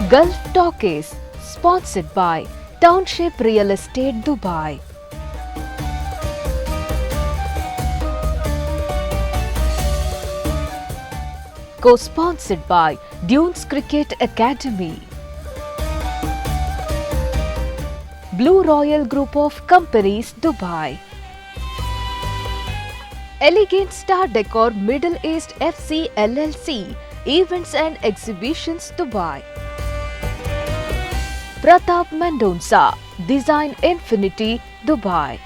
Gulf Talkies, sponsored by Township Real Estate Dubai. Co-sponsored by Dunes Cricket Academy. Blue Royal Group of Companies, Dubai. Elegant Star Decor Middle East FC LLC, Events and Exhibitions Dubai. Pratap Mendonça, Design Infinity, Dubai.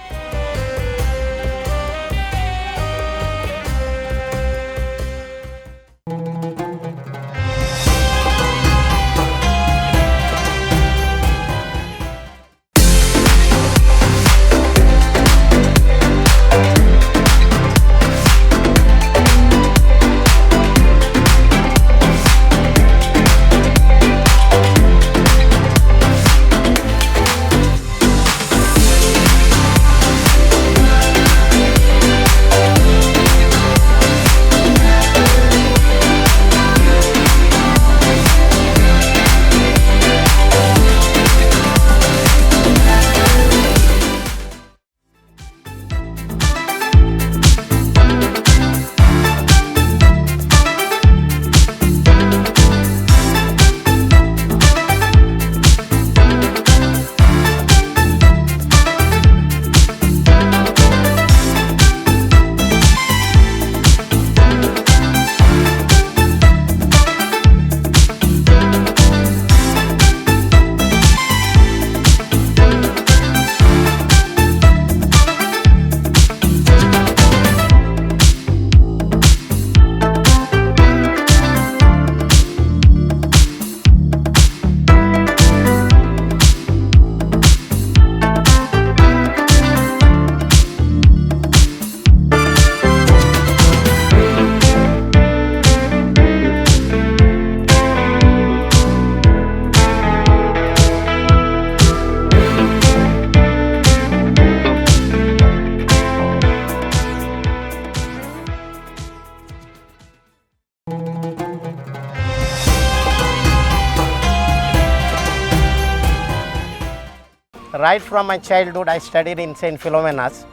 Right from my childhood I studied in Saint Philomena's.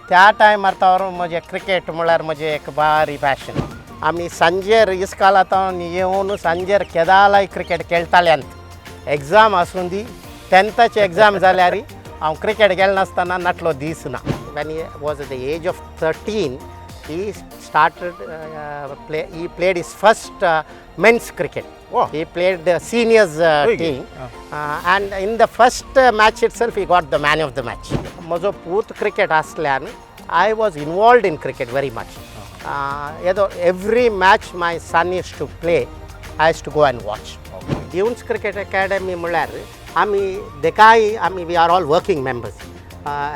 त्या टायमार तर म्हजें cricket म्हळ्यार म्हजें एक बारी passion. आमी सांजेर इस्कालांत येवन सांजेर केदालाय क्रिकेट खेळटाले. एग्जाम आसूं दी, टेंथाची एग्जाम जाल्यार हांव क्रिकेट खेळनासतना नाटलो दीस ना. When he was at the age of 13, he started play he played his first men's cricket. He played the seniors team and in the first match itself he got the man of the match. म्हजो पूत cricket आसल्यान I was involved in cricket very much. येदो every match my son used to play, I used to go and watch. Dunes Cricket Academy म्हळ्यार आमी देखाय आमी we are all working members.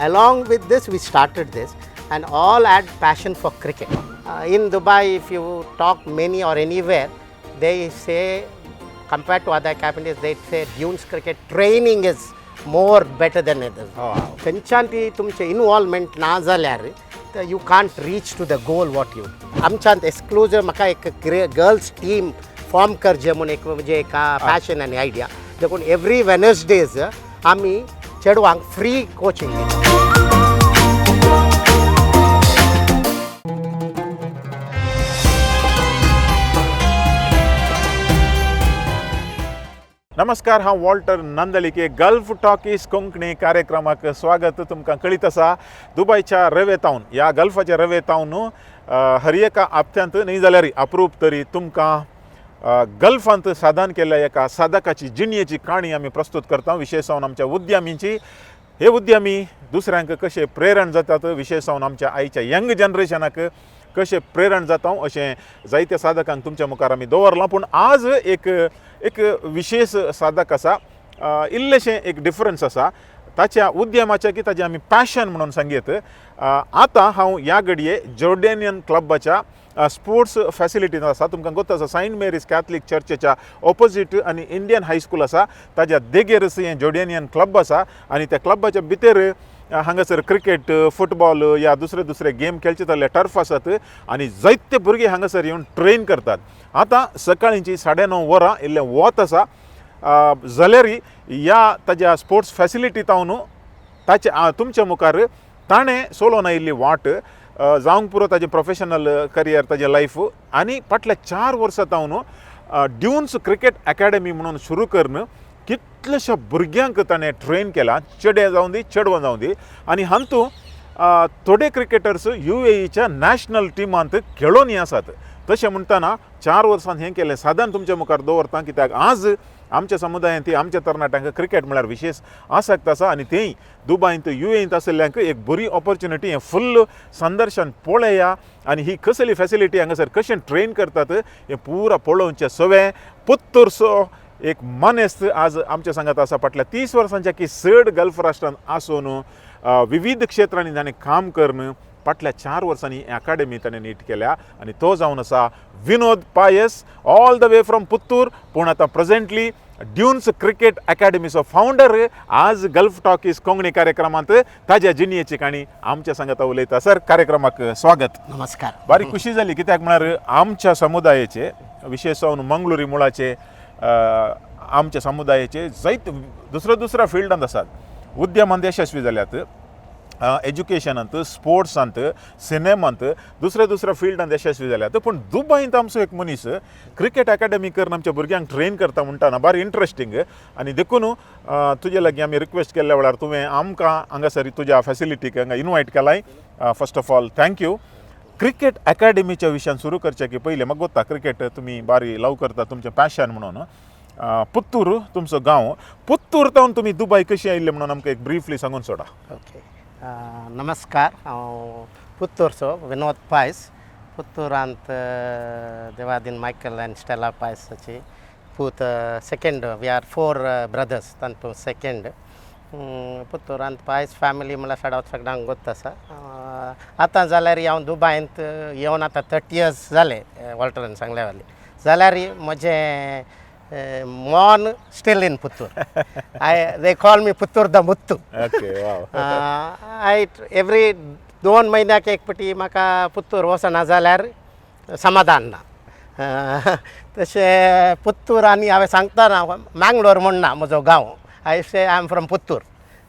Along with this we started this and all had passion for cricket. In Dubai, if you talk many or anywhere, they say, compared to other academies, they say Dunes Cricket training is more better than others. खंयच्यान ती तुमचें involvement ना जाल्यार you can't reach to the goal what you. आमच्यांत एक्सक्लुजीव म्हाका एक girls team form करचें म्हूण एक म्हणजे एक पॅशन आनी आयडिया. देखून एवरी वेनसडेज आमी चेडवांक फ्री कोचिंग दिता. नमस्कार, हांव वॉल्टर नंदलिके. गल्फ टॉकीज कोंकणी कार्यक्रमाक स्वागत. तुमकां कळीत आसा, दुबयच्या रवेतावन, ह्या गल्फाच्या रवेतावन हर एका हप्त्यांत न्ही जाल्यार अप्रूप तरी तुमकां गल्फांत साधन केल्ल्या एका साधकाची जिणयेची काणी आमी प्रस्तूत करता. विशेश जावन आमच्या उद्यमींची. हे उद्यमी दुसऱ्यांक कशें प्रेरण जातात, विशेश जावन आमच्या आयच्या यंग जनरेशनाक कशें प्रेरण जाता, अशें जायत्या साधकांक तुमच्या मुखार आमी दवरलां. पूण आज एक एक विशेश साधक आसा, इल्लेशें एक डिफरन्स आसा ताच्या उद्यमाच्या की ताजें आमी पॅशन म्हणून सांगयत. आतां हांव ह्या घडये जॉर्डेनियन क्लबाच्या स्पोर्ट्स फॅसिलिटीन आसा. तुमकां गोत आसा, सेंट मेरीज कॅथलीक चर्चेच्या ऑपोजीट आनी इंडियन हायस्कूल आसा, ताज्या देगेरच हें जॉर्डेनियन क्लब आसा. आनी त्या क्लबाच्या भितर हांगासर क्रिकेट, फुटबॉल या दुसरे दुसरे गेम खेळचे जाल्यार टर्फ आसात आनी जायते भुरगे हांगासर येवन ट्रेन करतात. आतां सकाळींची 9:30 वरां, इल्लें वत आसा. जाल्यार ह्या ताज्या स्पोर्ट्स फॅसिलिटी तावन ताचे तुमच्या मुखार ताणें चलोवन आयिल्ली वाट जावंक पुरो ताजें प्रोफेशनल करियर, ताजें लायफ. आनी फाटल्या 4 वर्सां तावन ड्युन्स क्रिकेट अकॅडमी म्हणून सुरू करून कितल्याश्या भुरग्यांक ताणें ट्रेन केला, चेडे जावं दी, चेडवां जावं दी. आनी हातूंत थोडे क्रिकेटर्स युएईच्या नॅशनल टिमांत खेळोनी आसात. तशें म्हणटना 4 वर्सांत हें केलें साधन तुमच्या मुखार दवरता, कित्याक आज आमच्या समुदायांत आमच्या तरणाट्यांक क्रिकेट म्हळ्यार विशेश आसक्त आसा आनी तेय दुबायंत, युएईंत आशिल्ल्यांक एक बरी ऑपॉर्च्युनिटी. हें फुल्ल संदर्शन पळया आनी ही कसली फॅसिलिटी, हांगासर कशें ट्रेन करतात हें पुरा पळोवचें. सवें पुत्तूरचो एक मनेस्त आज आमच्या सांगात आसा. फाटल्या 30 वर्सांच्या की चड गल्फ राष्ट्रांत आसून विविध क्षेत्रांनी ताणें काम करून फाटल्या 4 वर्सांनी अकाडेमी ताणें नीट केल्या आनी तो जावन आसा विनोद पायस, all the way from Puttur, पूण आतां प्रेझेंटली ड्युन्स क्रिकेट अकॅडमीचो फावंडर. आज गल्फ टॉकीज कोंकणी कार्यक्रमांत ताज्या जिणयेची काणी आमच्या सांगाता उलयता. सर, कार्यक्रमाक स्वागत. नमस्कार. बारीक खुशी जाली, कित्याक म्हळ्यार आमच्या समुदायाचे, विशेष जावन मंगळुरी मुळाचे आमच्या समुदायाचे जायत दुसऱ्या दुसऱ्या फिल्डांत आसात, उद्यमांत यशस्वी जाल्यात, एज्युकेशनांत, स्पोर्ट्सांत, सिनेमांत, दुसऱ्या दुसऱ्या फिल्डांत यशस्वी जाल्यात. पूण दुबयंत आमचो एक मनीस क्रिकेट अकॅडमी करून आमच्या भुरग्यांक ट्रेन करता म्हणटाना बारी इंट्रस्टींग. आनी देखून तुजे लागीं आमी रिक्वेस्ट केल्ल्या वेळार तुवें आमकां हांगासर तुज्या फॅसिलिटीक हांगा इनवायट केलाय. First of all, thank you. Cricket अकॅडमीच्या विशयान सुरू करचें की पयलें म्हाका गोत्ता, क्रिकेट तुमी बारी लव करता, तुमचें पॅशन म्हणून. पुत्तूर तुमचो गांव, पुत्तूर तावन तुमी दुबय कशी आयिल्ले म्हणून आमकां एक ब्रिफली सांगून सोडा. ओके, नमस्कार. हांव पुत्तूरचो विनोद पायस. पुत्तूरांत देवादीन मायकल आनी स्टेला पायसाची पूत, second. We are four brothers, तांतून सेकंड. पुत्तूरांत पायस फॅमिली म्हणल्यार सगळ्यांक सगळ्यांक गोत्त आसा. आतां जाल्यार हांव दुबायंत येवन आतां 30 इयर्स जाले. वॉल्टरान सांगल्या वाली जाल्यार म्हजें मन still in Puttur. I they call me Puttur the Muttu. Okay wow. I every 2 म्हयन्याक एक फावटी म्हाका पुत्तूर वचना जाल्यार समाधान ना. तशें पुत्तूर आनी हांवें सांगतना मँगलोर म्हण ना म्हजो गांव. I say I am from Puttur.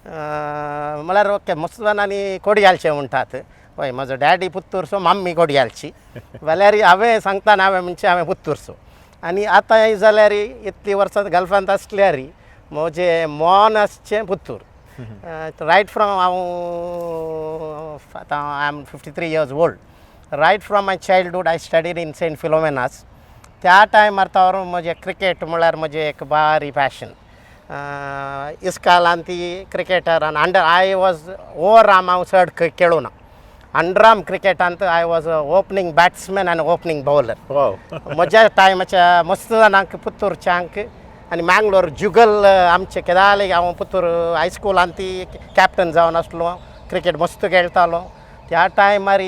म्हळ्यार ओके, मस्त जाणांनी कोडयालचे म्हणटात. हय, म्हजो डॅडी पुत्तूरचो, मम्मी कोडयालची. जाल्यार हांवें सांगतना हांवें म्हणचें हांवें पुत्तूरचो. आनी आतां जाल्यार इतलीं वर्सां गल्फांत आसल्यार म्हजें मन आसचें पुत्तूर. रायट फ्रॉम हांव आतां I am 53 years old. Right from my childhood I studied in Saint Philomena's. त्या टायमार तर म्हजें क्रिकेट म्हळ्यार म्हजें एक बारी पॅशन. इस्कालान ती क्रिकेटरान under I was over arm हांव चड खेळूं ना. अंडर आर्म क्रिकेटांत I was a opening batsman आनी ओपनींग बॉलर. म्हज्या टायमाच्या मस्त जाणांक पुत्तूरच्यांक आनी मँगलोर जुगल आमचे केदाले. हांव पुत्तूर हायस्कुलान ती कॅप्टन जावन आसलो, क्रिकेट मस्त खेळटालो त्या टायमार.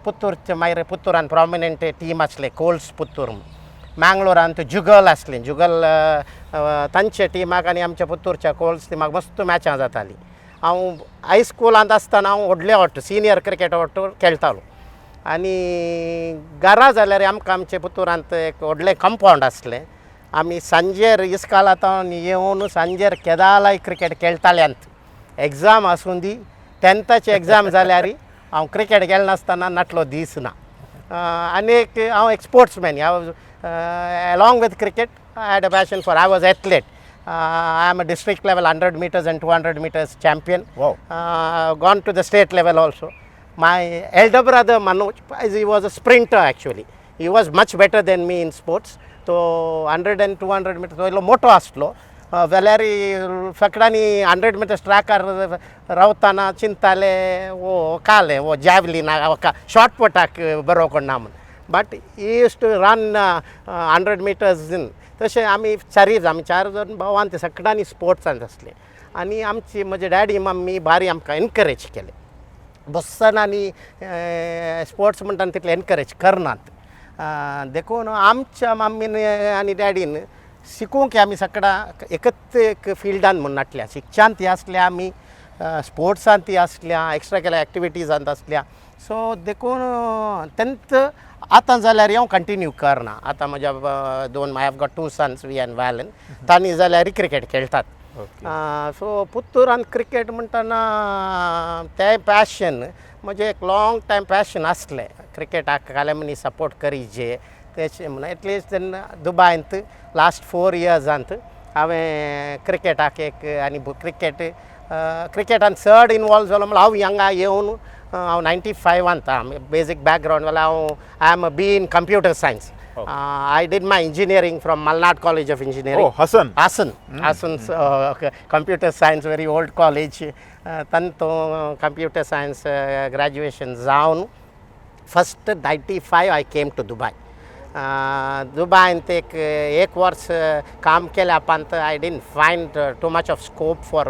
पुत्तूरचे मागीर पुत्तूरान प्रोमिनंट टीम आसले कोल्स पुत्तूर. मँगलोरान जुगल आसलें, जुगल तांच्या टिमाक आनी आमच्या पुत्तूरच्या कोल्स टिमाक मस्त मॅचां जातालीं. हांव हायस्कुलांत आसतना हांव व्हडले वाटो सिनियर क्रिकेट वाटो खेळटालो. आनी घरा जाल्यार आमकां आमच्या पुतूरांत एक व्हडलें कंपावंड आसलें. आमी सांजेर इस्कालांत येवन सांजेर केदालाय क्रिकेट खेळटाल्यांत. एग्जाम आसूं दी, टेंथाची एग्जाम जाल्यार हांव क्रिकेट खेळनासतना नाटलो दीस ना. आनी एक हांव एक स्पोर्ट्समॅन. हांव along with cricket I had a passion for, I was athlete. I am a district level 100 meters and 200 meters champion. Gone to the state level also. My elder brother Manoj, he was a sprinter actually. He was much better than me in sports. तो 100 and 200 meters तो इल्लो मोटो आसलो जाल्यार फकडांनी 100 metres ट्रॅकार रावतना चिंताले वो काले वो जॅवलिना short पटाक बरो कोण म्हूण, but he used to run 100 meters in. तशें आमी चारीय, आमी चार जाण भावान ते सगळ्यांनी स्पोर्ट्सांत आसले. आनी आमची म्हजे डॅडी मम्मी भारी आमकां एनकरेज केले. बसतना आनी स्पोर्ट्स म्हणटा तितले एनकरेज करनात. देखून आमच्या मम्मीन आनी डॅडीन शिकूंक आमी सगळां एकच एक फिल्डान म्हूण नाटल्या. शिक्षांत ती आसल्या, आमी स्पोर्ट्सांत ती आसल्या, एक्स्ट्रा केल्या एक्टिविटीजांत आसल्या. सो देखून तेंत आतां जाल्यार हांव कंटिन्यू करना. आतां म्हज्या दोन, I have got two sons, V and Valen, तांणी जाल्यार क्रिकेट खेळटात. सो पुत्तूरान क्रिकेट म्हणटना तें पॅशन म्हजें एक लाँग टायम पॅशन आसलें क्रिकेटाक काल्यामनी सपोर्ट करीजे तेशें म्हणून. एटलिस्ट तेन्ना दुबायंत लास्ट 4 इयर्सांत हांवें क्रिकेटाक एक आनी क्रिकेट क्रिकेटान चड इनवॉल्व जालो म्हणल्यार हांव हांगा येवन हांव 95वांत बेजीक बॅकग्रावंड जाल्यार हांव I am a BE in computer science. I did my engineering from Malnad College of Engineering. Oh, Hassan. Hassan, Hassan Computer Science, very old college. तांतो computer science graduation जावन first 95 I came to Dubai. दुबायंत एक एक वर्स काम केल्या उपरांत I didn't find too much of scope for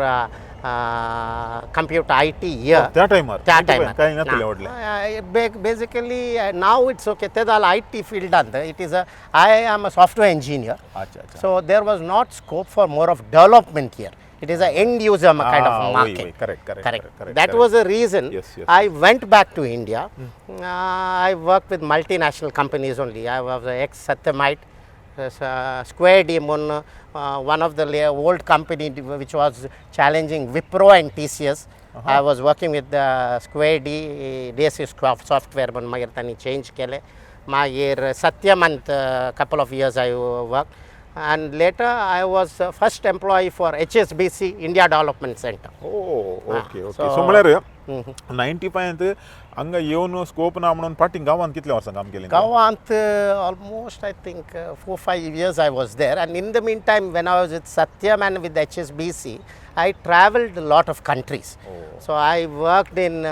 computer IT here. त्या टायमार? त्या टायमार. काय नासलें व्हडलें. Basically now it's okay. ते जालें I T फिल्डांत it is a I am a software engineer. अच्छा अच्छा So there was not scope for more of development here. It is a end user kind of Ah, market. Oui, correct, Correct. correct, That correct. Was a reason I went back to India. I worked with multinational companies only. I was an ex-Satyamite, Square D, mun, one of the old company which was challenging Wipro and TCS. I was working with the Square D, DSC software म्हणून मागीर तांणी change केलें. मागीर सत्यमंत couple of years I work and later I was first employee for HSBC India Development Center. Oh, okay okay. So so म्हळ्यार 95त हांगा येवन scope ना म्हणून फाटीं गांवांत कितले वर्सां काम केलें? गांवांत almost I think 4-5 years I was there, and in the meantime, when I was with Satyam and with HSBC, I travelled lot of countries. So I worked in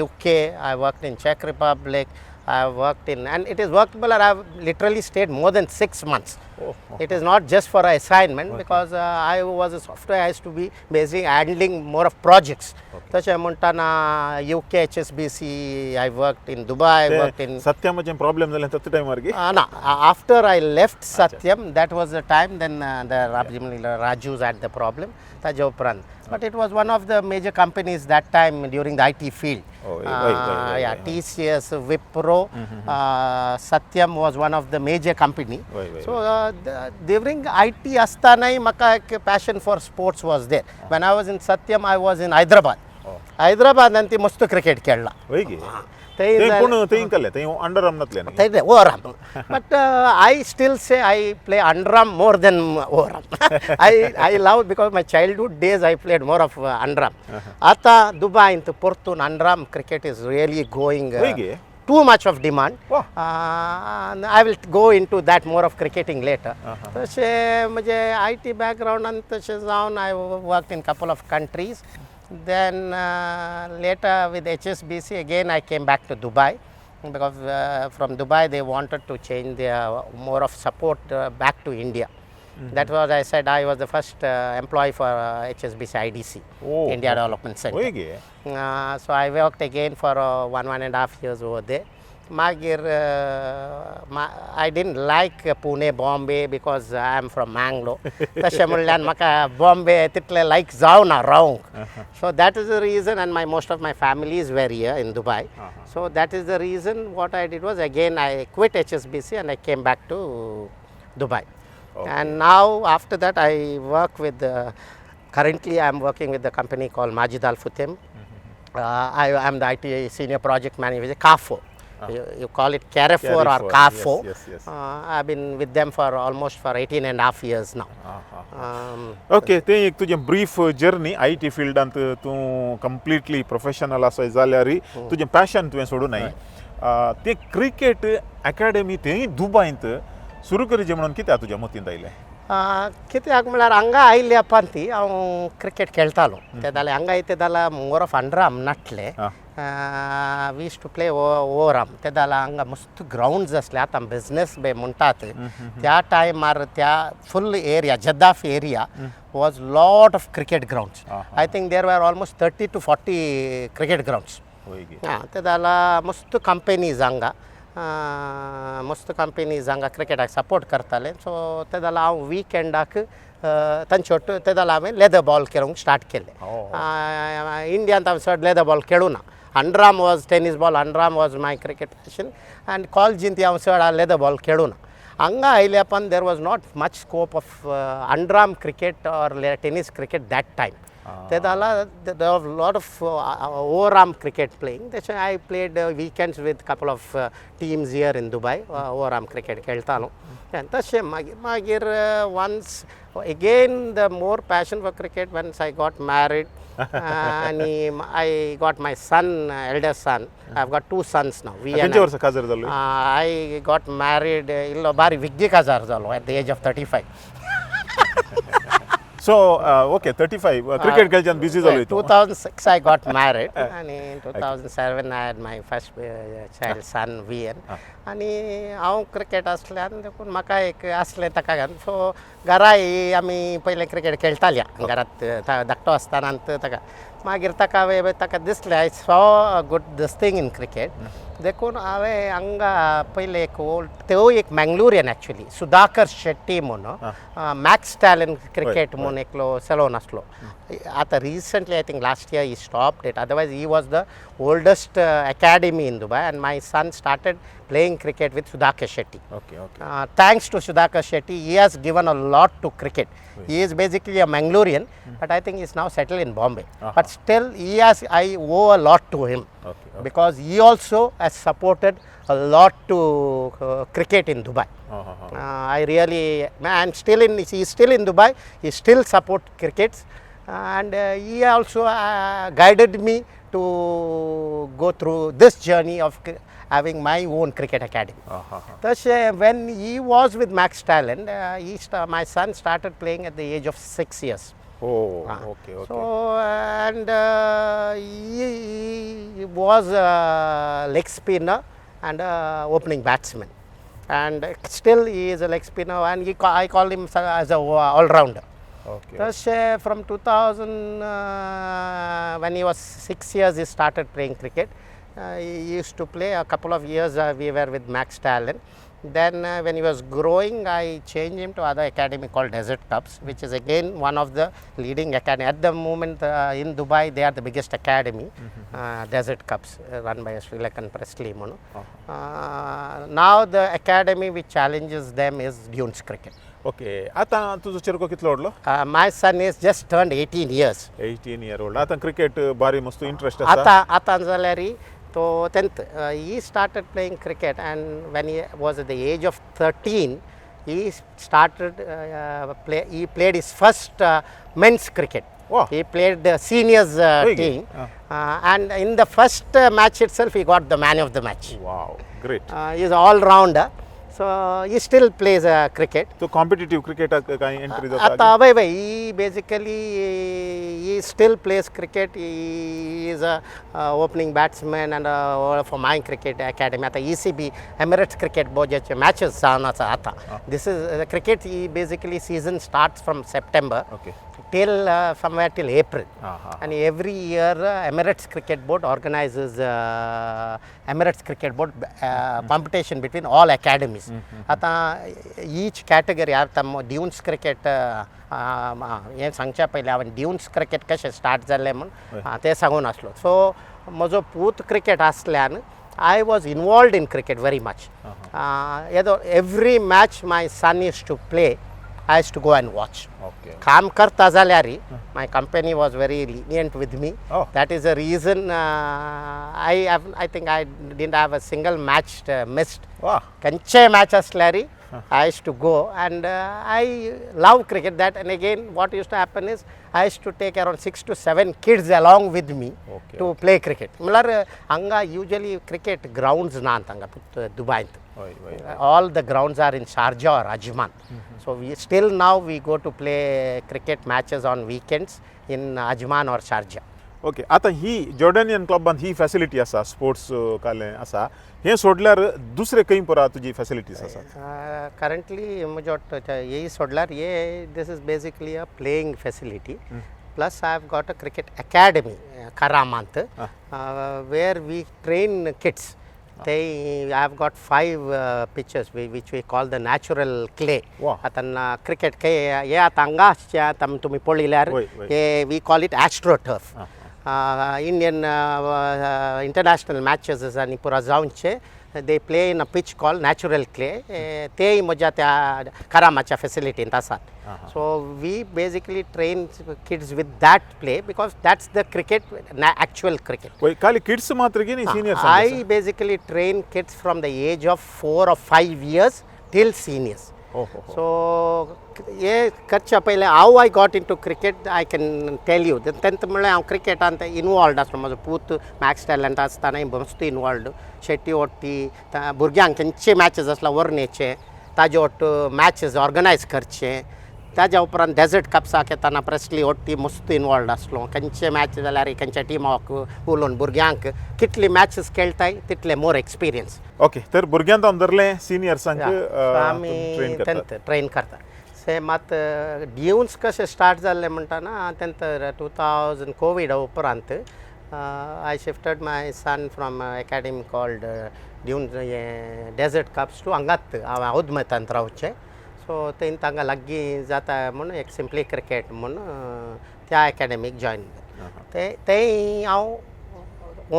UK, I worked in Czech Republic, I worked in, and it is workable. I have literally stayed more than 6 months. It is not just for a assignment because I was a software, I used to be basically handling more of projects. तशें म्हणटाना UK HSBC, I worked in Dubai, I worked in सत्यमाचें problem जालें तत् टायमार की? No, after I left Satyam, that was the time then the Raju's had the problem. ताजे उपरांत. But it was one of the major companies that time during the IT field. Oh, right, Yeah, TCS, Wipro, Satyam was one of the major company. So during IT असतानाही म्हाका एक passion for sports was there. When I was in Satyam, I was in Hyderabad. हैदराबादान ती मस्त cricket खेळला. वय की. थंय ते जाल्यार- पूण थंय केल्लें थंय अंडर आर्म नासलें न्ही? थंय overarm, but I still say I play underarm more than overarm. I love because my childhood days I played more of underarm. आतां दुबायंत परतून underarm cricket is really going. वय गे? Too much of demand. वा. I will go into that more of cricketing later. तशें म्हजे I T बॅकग्रावंडान तशें जावन I work in couple of countries. Then later with HSBC again I came back to Dubai because from Dubai they wanted to change their more of support back to India. That was, I said, I was the first employee for HSBC IDC, India Development Center. वय गे. So I worked again for 1.5 years over there. मागीर I didn't like Pune, Bombay, because I am from Mangalore. तशें म्हणल्यार म्हाका बॉम्बे तितलें लायक जावना रावंक. So that is the reason, and my most of my families were here in Dubai, so that is the reason what I did was again I quit HSBC and I came back to Dubai. And now after that I work with currently I am working with the company called Majid Al Futtaim. I am the IT senior project manager, Carrefour. You call it Carrefour, or Carrefour, Carrefour. yes. I've been with them for almost for 18 and a half years now. Okay, तें एक तुजें brief journey. I T फिल्डांत तूं completely professional आसा जाल्यार तुजें passion तुवें सोडूं नाय. तें क्रिकेट एकाडमी थंय दुबायंत सुरू करचें म्हणून कित्याक तुज्या मतींत आयलें? कित्याक म्हळ्यार हांगा आयिल्ल्या उपरांत हांव क्रिकेट खेळटालो ते जाल्यार हांगा येते जाल्यार मोर ऑफ अंडर आर्म नासले. We used to play overarm. ते जाल्यार हांगा मस्त ग्रावंड्स आसले. आतां बिजनेस बे म्हणटात त्या टायमार त्या full area, Jaddaf area, was lot of cricket grounds. I think there were almost 30 to 40 cricket grounds. वय गे. आं, ते जाल्यार मस्त कंपनीज हांगा, मस्त कंपनीज हांगा क्रिकेटाक सपोर्ट करताले. सो ते जाल्यार हांव विकेंडाक तांचे वट्ट ते जाल्यार हांवें लेदर बॉल खेळूंक स्टार्ट केलें. इंडियांत हांव चड लेदर बॉल खेळूं ना. Underarm was tennis ball, underarm was my cricket passion. And कॉलेजींत हांव चड लेदर बॉल खेळूना. हांगा आयल्या पण there was not much scope of underarm cricket or tennis cricket that time. ते जाला there lot of overarm cricket playing. तशें I played weekends with couple of teams here in Dubai. Overarm cricket खेळटालो. तशें मागीर once again the more passion for cricket once I got married आनी I got my son, elder son. I have got two sons now. We खंयच्या वर्सा काजार जालो? I got married इल्लो बारी विग्गी काजार जालो at the age of 35. So okay, 35 cricket खेळच्यान busy जालो. 2006 I got married आनी 2007 I had my first child, son VN. आनी हांव क्रिकेट आसल्यान देखून म्हाका एक आसलें ताका घालून. सो घराय आमी पयलें क्रिकेट खेळटाली घरांत, धाकटो आसतना ताका. मागीर ताका ताका दिसलें I saw good this thing in cricket. देखून हांवें हांगा पयलें एक ओल्ड, त्यो एक मँगलोरियन एक्चुली, सुधाकर शेट्टी म्हणून, मॅक्स टॅलंट क्रिकेट म्हणून एकलो सलोन आसलो. आतां recently, I think last year, he stopped it, otherwise he was the oldest academy in Dubai, and my son started playing cricket with Sudhakar Shetty. Okay okay Thanks to Sudhakar Shetty, he has given a lot to cricket. He is basically a Mangalorean, but I think he is now settled in Bombay. But still, I owe a lot to him because he also has supported a lot to cricket in Dubai. I really, and still in, he is still in Dubai, he still support crickets, and he also guided me to go through this journey of having my own cricket academy. तशें when he was with Max Talent, my son started playing at the age of 6 years. Oh okay okay So, and he was a leg spinner and a opening batsman. And still he is a leg spinner, and I call him as a all-rounder. Okay तशें from 2000, when he was 6 years, he started playing cricket. He used to play a couple of years, we were with Max Talent. Then when he was growing, I changed him to other academy called Desert Cubs, which is again one of the leading academy. At the moment in Dubai, they are the biggest academy, Desert Cubs, run by a Sri Lankan Presley म्हणून. Now the academy which challenges them is Dunes Cricket. Okay, आतां तुजो चेरको कितलो व्हडलो? My son is just turned 18 years. 18 year old. आतां cricket बारी मस्त interest आसा. आतां आतां जाल्यार तो 10th. He started playing cricket, and when he was at the age of 13, he started play he played his first men's cricket. He played the seniors Very team, and in the first match itself he got the man of the match. Wow, great. He is all rounder, so he still plays cricket. तो competitive क्रिकेटाक कांय entry जाता? आता हय हय, he basically, he still plays cricket. He is a opening batsman and for my cricket academy. आतां ECB, Emirates cricket बोर्डाचे matches जावन आसा. आतां this is cricket, he basically season starts from September till somewhere till April. हां हां And every year Emirates Cricket Board organizes Emirates Cricket Board competition between all academies. आतां each category, आतां Dunes cricket हें सांगच्या पयलीं हांवें Dunes cricket कशें start जालें म्हूण तें सांगून आसलो. सो म्हजो पूत क्रिकेट आसल्यान I was involved in cricket very much. येदो every match my son used to play, I used to go and watch. Okay काम करता जाल्यार my company was very lenient with me. That is the reason I think I didn't have a single match missed. वा खंयचेय match आसल्यार I used to go, and I love cricket. That, and again, what used to happen is I used to take around six to seven kids along with me to play cricket. म्हणल्यार हांगा usually cricket ग्रावंड्स नात हांगा दुबायंत. हय हय All the grounds are in Sharjah or Ajman. So we still, now we go to play cricket matches on weekends in Ajman or Sharjah. Okay, आतां ही जॉर्डनियन क्लबान ही facility आसा, sports कालें आसा, हें सोडल्यार दुसरे खंय पुरा तुजी फॅसिलिटीज आसा? Currently म्हज्या हे सोडल्यार हे, this is basically a playing facility. Plus I have got a cricket academy करामांत, where we train kids. They I have got five pitches which we call the natural clay. आतां cricket हे आतां हांगा आसचे, आतां तुमी पळयल्यार वय, वय. हे we call it astro turf. Indian international matches आनी पुरा जावचे. They play in a pitch called natural clay. तेय म्हज्या त्या करामाच्या फेसिलिटींत आसात. So we basically train kids with that play because that's the cricket, actual cricket. वय खाली किड्स मात्र की न्ही seniors? I basically train kids from the age of 4 or 5 years till seniors. हो हो. सो हे करच्या पयलें how I got into cricket I can tell you. Tenth म्हणल्यार हांव क्रिकेटान इनवॉल्ड आसलो. म्हजो पूत मॅक्स टॅलंट आसतना मस्त इनवॉल्ड शेट्टी ओट्टी भुरग्यांक खंयचे मॅचीस आसला व्हरून ताजे वट मॅचीस ऑर्गनायज करचे. ताज्या उपरांत डेझर्ट कप्साक येताना प्रेस्ली ओट्टी मस्त इनवॉल्ड आसलो. खंयचे मॅच जाल्यार खंयच्या टिमाक उलोवन भुरग्यांक कितली मॅचीस खेळटाय तितले मोर एक्सपिरियन्स. ओके, तर भुरग्यांक धरले सिनियर्सांक आमी ट्रेन करतात. तेंत ट्रेन करता से. मात ड्युन्स कशें स्टार्ट जाल्लें म्हणटना तेंत 2000 कोवीड उपरांत I shifted my son from academy called Dunes हें डेझर्ट कप्स टू हांगात हांव उदमतांत रावचें. सो थंय तांकां लागीं जाता म्हूण एक सिंपली क्रिकेट म्हूण त्या एकाडेमीक जॉयन ते तेय हांव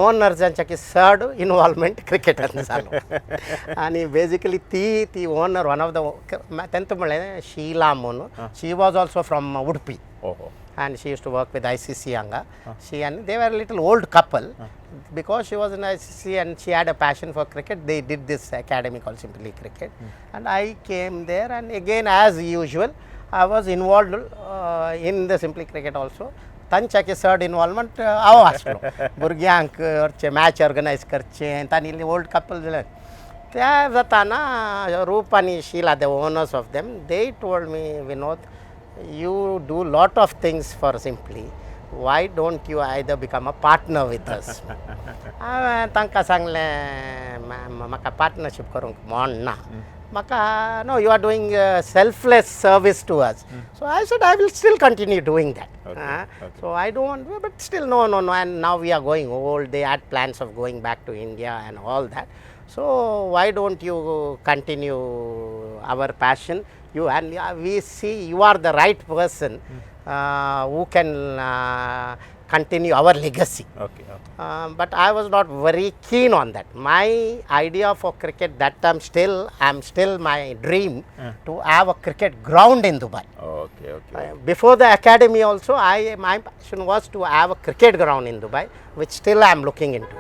ओनर्सांच्या की चड इनवॉल्वमेंट क्रिकेटान जालो. आनी बेजिकली ती ती ओनर वन ऑफ the तेंत म्हणलें शीला म्हणून, she was also from Udupi हो हो and she used to work with ICC hanga. She and they were a little old couple. Because she was in ICC and she had a passion for cricket, they did this academy called Simply Cricket. And I came there and again, as usual, I was involved in the Simply Cricket also. तांच्याकी चड involvement हांव आसलो भुरग्यांक करचें match organise करचें. तांणी इल्लें old कपल जालें त्या जाताना रूप आनी शिला, the owners of them, they told me, "Vinod, you do lot of things for Simply. Why don't you either become a partner with us?" हांवें तांकां सांगलें, मॅम, म्हाका पार्टनरशीप करूंक मोड ना म्हाका. "No, you are doing selfless service to us." So I said I will still continue doing that. So I don't, but still, No, and now we are going old." They had plans of going back to India and all that. "So why don't you continue our passion? You and we see you are the right person who can continue our legacy." Okay okay But I was not very keen on that. My idea for cricket that time, still, I'm still my dream to have a cricket ground in Dubai. Okay okay Before the academy also, I my passion was to have a cricket ground in Dubai, which still I am looking into.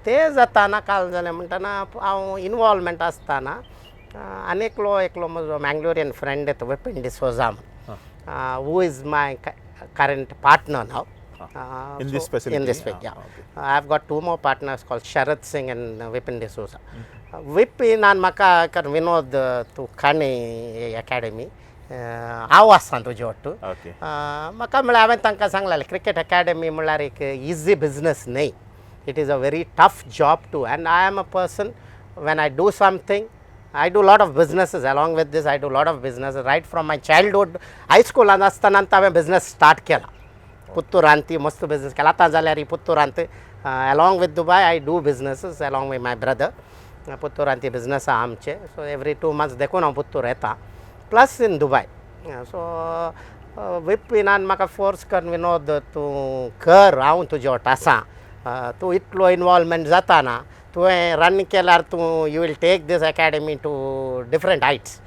ते जाताना काल जालें म्हणटना हांव involvement आसतना आनी एकलो एकलो म्हजो मँगलोरियन फ्रेंड येता विपिन डिसोजा म्हणून, who is my current partner now. In this In this facility? Way, Ah, yeah. okay. I have got two more partners called Sharad Singh and Vipin D'Souza. विपिनान म्हाका कारण विनोद तूं काणी एकाडेमी हांव आसा तुजे वट्टू. ओके म्हाका म्हळ्यार हांवें तांकां सांगलेलें क्रिकेट एकाडेमी म्हणल्यार एक इजी बिजनस न्हय. It is a very tough job too, and I am a person, when I do something, I do lot of businesses. Along with this, I do lot of business right from my childhood. हायस्कुलान आसतना हांवें business start केला पुत्तुरांत. ती मस्त business केला. आतां जाल्यार पुत्तुरांत along with Dubai I do businesses along with my brother. पुत्तुरांत ती business आहा आमचे. सो एवरी 2 मंथ्स देखून हांव पुत्तूर येता, प्लस इन दुबाय. सो विपिनान म्हाका फोर्स कर, विनोद तूं कर, हांव तुजे वट आसा, तूं इतलो इनवॉल्वमेंट जाता ना, तुवें रन केल्यार तूं you will take this academy to different heights.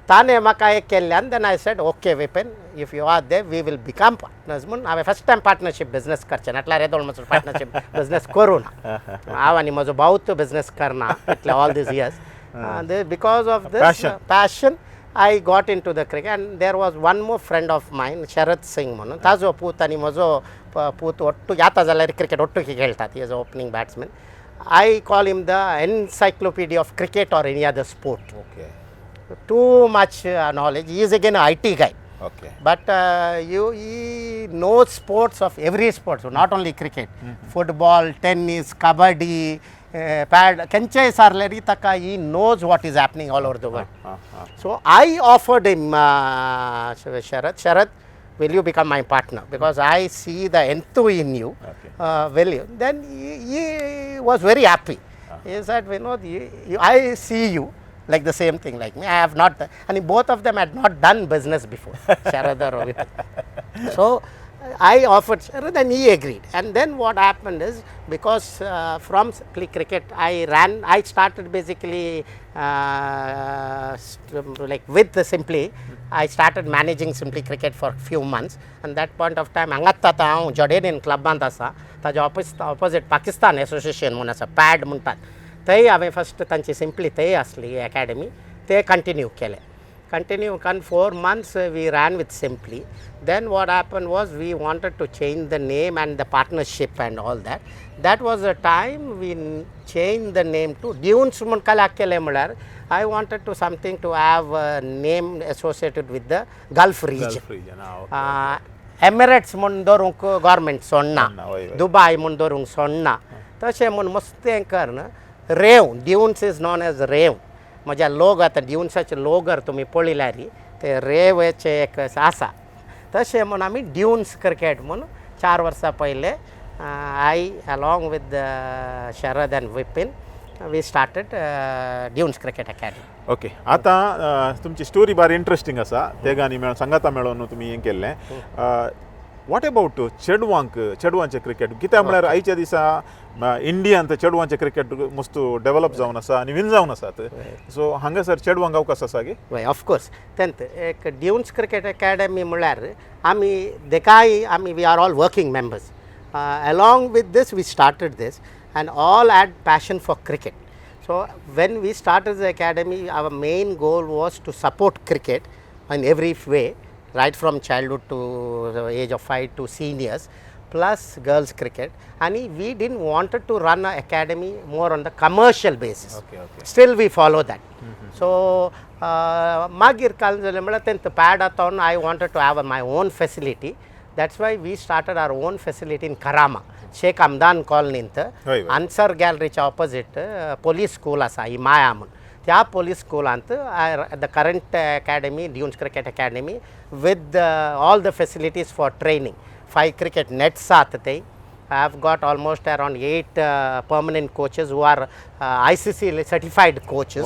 ताणें म्हाका एक केल्ल्यान then I said, "Okay Vipin, if you are there, we will become partners" म्हूण हांवें फर्स्ट टायम पार्टनरशीप बिजनस करचें. नाटल्यार येदोळ म्हजो पार्टनरशीप बिजनस करूं ना हांव आनी म्हजो भाव तो बिजनस करना इतले all these years because of this Passion. Passion. I got into the cricket, and there was one more friend of mine, Sharad Singh म्हणून. ताजो पूत आनी म्हजो पूत ಒಟ್ಟು जाता जाल्यार क्रिकेट ಒಟ್ಟುಗೆ खेळटात. Is opening batsman. I call him the encyclopedia of cricket or any other sport. Okay Too much knowledge. He is again a IT guy. Okay But you, he knows sports of every sport, so not only cricket, football, tennis, kabaddi, pad, खंयचेय सारले ताका he knows what is happening all over the world. हां हां So I offered him, Sharad, "Sharad, will you become my partner? Because I see the enthu in you." Okay. Will you? Then he was very happy. He said, "Vinod, I see you like the same thing like me. I have not," and both of them had not done business before, Sharad or Vipin. So I offered Sharad and he agreed. And then what happened is, because from Simply Cricket I ran, I started basically like with the Simply, I started managing Simply Cricket for few months. And that point of time हांगाच आतां हांव Jordanian क्लबांत आसा, ताज्या opposite Pakistan association म्हणून आसा, pad म्हणटात, थंय हांवें फस्ट तांची सिंपली थंय आसली एकाडमी, ते कंटिन्यू केले. Continue करून 4 months we ran with Simply. Then what happened was, we wanted to change the name and the partnership and all that. That was a time we changed the name to Dunes. म्हूण कलाक केलें म्हळ्यार I wanted to something to have a name associated with the Gulf region. Gulf region, ah. Emirates म्हूण दवरूंक government सोडना. सोडना, वय, वय. दुबाय म्हूण दवरूंक सोडना. तशें म्हूण मस्तें करून रेंव, Dunes is known as रेंव. म्हज्या लोग आतां ड्युन्साचे लोगर तुमी पळयल्यार ते रेंवेचे एक आसा. तशें म्हूण आमी ड्युन्स क्रिकेट म्हूण 4 वर्सां पयलें I along with Sharad and Vipin, we started Dunes Cricket Academy. Okay, आतां तुमची स्टोरी बारी इंट्रस्टींग आसा. तेगांनी मेळून, सांगाता मेळोन तुमी हें केल्लें. What about चेडवांक, चेडवांचें क्रिकेट? कित्याक म्हळ्यार आयच्या दिसा इंडियांत चेडवांचें क्रिकेट मस्त डेव्हलप जावन आसा आनी विन जावन आसात. सो हांगासर चेडवांक अवकाश आसा की? वय, ऑफकोर्स. तेंत एक ड्युन्स क्रिकेट अकॅडमी म्हळ्यार आमी देखाय आमी we are all working members. Along with this we started this and all had passion for cricket. So when we started the academy, our main goal was to support cricket in every way, right from childhood to the age of 5 to seniors, plus girls cricket. And we didn't wanted to run an academy more on the commercial basis. Okay okay Still we follow that. So मागीर काल जालें म्हळ्यार तेंत pad आतां I wanted to have my own facility. That's why we started our own facility in Karama, Sheikh Hamdan कॉलनींत. हय, हय. Answer गॅलरीच्या opposite police school आसा, हिमाया म्हूण. त्या पोलीस स्कुलांत the current academy, Dunes Cricket Academy, with all the facilities for training. Five cricket nets आसात ते. I have got almost around eight permanent coaches who are ICC certified coaches,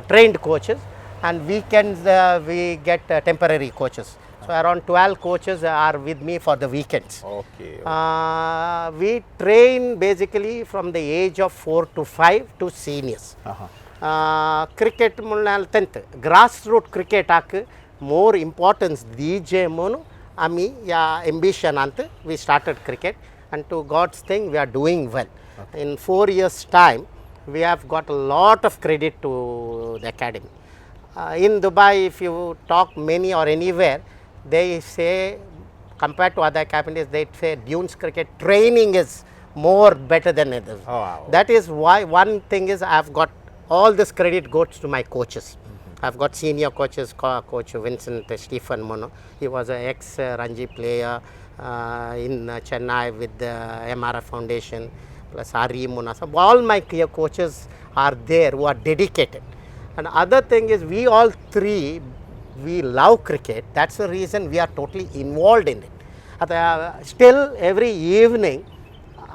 trained coaches, and weekends we get temporary coaches. So around 12 coaches are with me for the weekends. Okay We train basically from the age of 4 to 5 to seniors. हां cricket म्हणल्यार तेंत grass route क्रिकेटाक मोर importance दिजे म्हणून आमी ह्या एम्बिशनांत we started cricket, and to God's thing, we are doing well. In 4 years time we have got a lot of credit to the academy. In Dubai, if you talk many or anywhere, they say, compared to other academies, they say Dunes Cricket training is more better than others. Oh, wow. That is why one thing is, I've got all this credit goes to my coaches. I've got senior coaches, Coach Vincent Stephen Mono. He was an ex Ranji player in Chennai with the MRF Foundation, plus Ari Muna. So all my clear coaches are there who are dedicated. And other thing is, we all three, we love cricket. That's the reason we are totally involved in it. Still every evening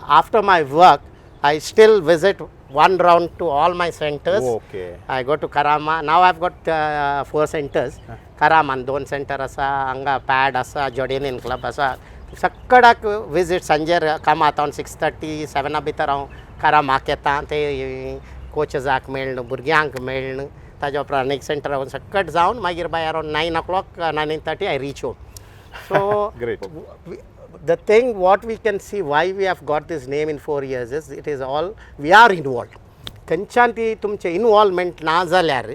after my work, I still visit one round to all my centers. I go to Karama. Now I've got four centers. करामान दोन centre आसा, हांगा pad आसा, Jordanian club आसा. सगळ्याक visit. सांजेर कामात हांव 6:30 7 भितर हांव करामाक येता. ते कोचेसाक मेळ्ळ, भुरग्यांक मेळ्ळ, ताज्या उपरांत आनीक सेंटर सकट जावन मागीर by around 9 o'clock, 9:30 I reach home. So Great. The thing what we can see, why we have got this name in 4 years is, it is all we are involved. खंयच्यान ती तुमचें इनवॉल्वमेंट ना जाल्यार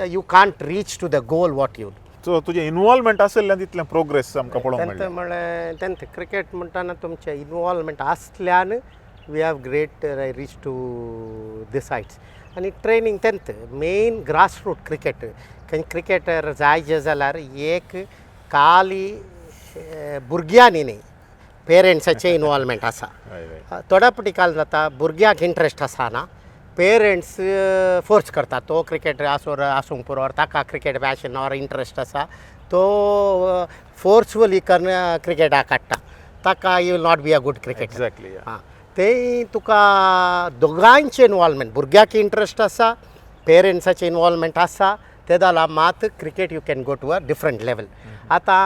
you can't reach to the goal what you so तुजें involvement आशिल्ल्यान तितलें progress आमकां पळोवंक तेंत मेळ्ळें. म्हळ्यार तेंत क्रिकेट म्हणटाना तुमचें इनवॉल्वमेंट आसल्यान we have great reach to this heights. आनी ट्रेनींग तेंत मेन ग्रास रूट क्रिकेट. खंय क्रिकेटर जाय जाल्यार एक खाली भुरग्यांनी न्ही, पेरंट्साचें इनवॉल्वमेंट आसा. हय हय थोड्या फावटी काल जाता, भुरग्यांक इंट्रस्ट आसना, पेरंट्स फोर्स करता, तो क्रिकेटर आसूं आसूंक पुरो or ताका क्रिकेट पॅशन ऑर इंट्रस्ट आसा, तो फोर्सफुली करून क्रिकेटाक काडटा. ताका you will not be a good cricketer. आं, ते तुका दोगांयचें इनवॉल्वमेंट, भुरग्याक इंट्रस्ट आसा, पेरंट्साचें इनवॉल्वमेंट आसा. ते जाल्यार मात cricket you can go to a different level. आतां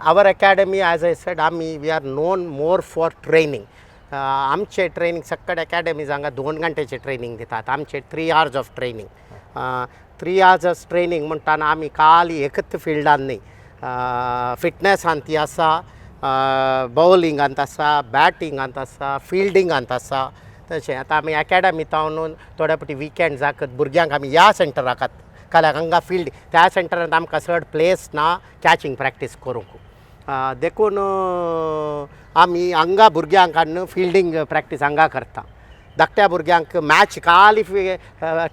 our academy, as I said, आमी we are known more for training. आमचे ट्रेनिंग, सक्कड अकॅडमीज हांगा 2 घंटेचे ट्रेनिंग दितात, आमचे 3 hours of training. 3 hours of training म्हणटाना आमी खाली एकच फिल्डान न्ही, फिटनेसांत ती आसा, बॉलिंगांत आसा, बॅटिंगांत आसा, फिल्डिंगांत आसा. तशें आतां आमी अकॅडमी तावन थोड्या फावटी विकेंड्साक भुरग्यांक आमी ह्या सेंटराक काल्याक हांगा फिल्ड, त्या सेंटरांत आमकां चड प्लेस ना कॅचिंग प्रॅक्टीस करूंक. देखून आमी हांगा भुरग्यांक हाडून फिल्डींग प्रॅक्टीस हांगा करता. धाकट्या भुरग्यांक मॅच खाली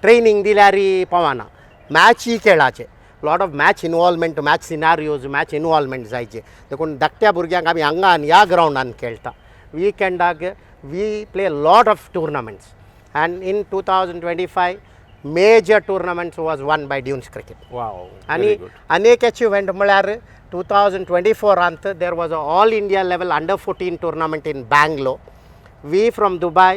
ट्रेनींग दिल्यार पावना, मॅचूय खेळाचे, lot of match involvement, match scenarios, match involvement जायचे. देखून धाकट्या भुरग्यांक आमी हांगा आनी ह्या ग्रावंडान खेळटा. विकेंडाक we play lot of tournaments, and in 2025 major tournaments was won by Dunes Cricket. आनी अनेक अचिवमेंट म्हळ्यार 2024आंत there was a all India level under 14 tournament in Bangalore. We from Dubai,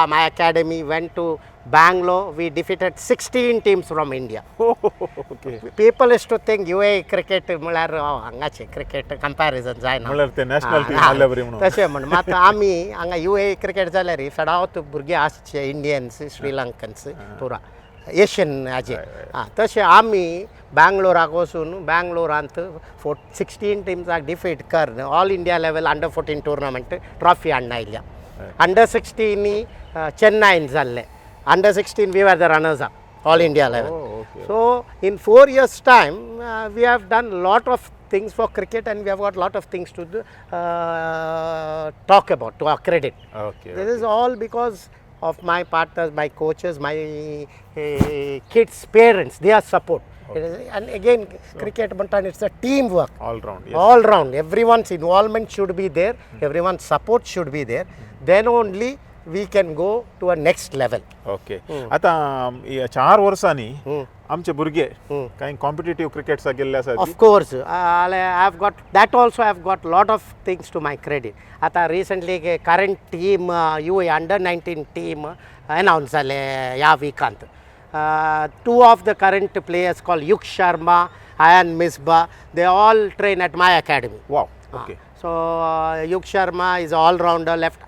my academy went to Bangalore. We defeated 16 teams from India. Okay People used to think UAE cricket म्हळ्यार हांगाचे cricket comparison जायना. म्हळ्यार ते national team आसल्या बरी म्हणून. तशें म्हण मात आमी हांगा युएई क्रिकेट जाल्यार चडावत भुरगे आसचे इंडियन्स, श्रीलंकन्स, पुरा एशियन हाजे. आं, तशें आमी बँगलोराक वचून बँगलोरांत 16 टिम्साक डिफीट करून all India level under 14 tournament trophy हाडून आयल्या. अंडर 16 चेन्नईन जाल्ले under 16, we are the runners up all India level. So in 4 years' time, we have done lot of things for cricket, and we have got lot of things to do, talk about to our credit. This is all because of my partners, my coaches, my kids' parents, their support. And again, cricket, म्हणटान it's a team work. All round. All round, everyone's involvement should be there, everyone's support should be there. Then only we can go to a next level. Okay, आतां ह्या 4 वर्सांनी आमचे भुरगे कांय competitive क्रिकेट्साक गेल्ले आसा? Of course, I have got that also. I've got lot of things to my credit. आता recently current team, UAE under 19 team announce जाले ह्या Vikant. Two of the current players called Yug Sharma and Misbah, they all train at my academy. Wow okay So Yug Sharma is all rounder, left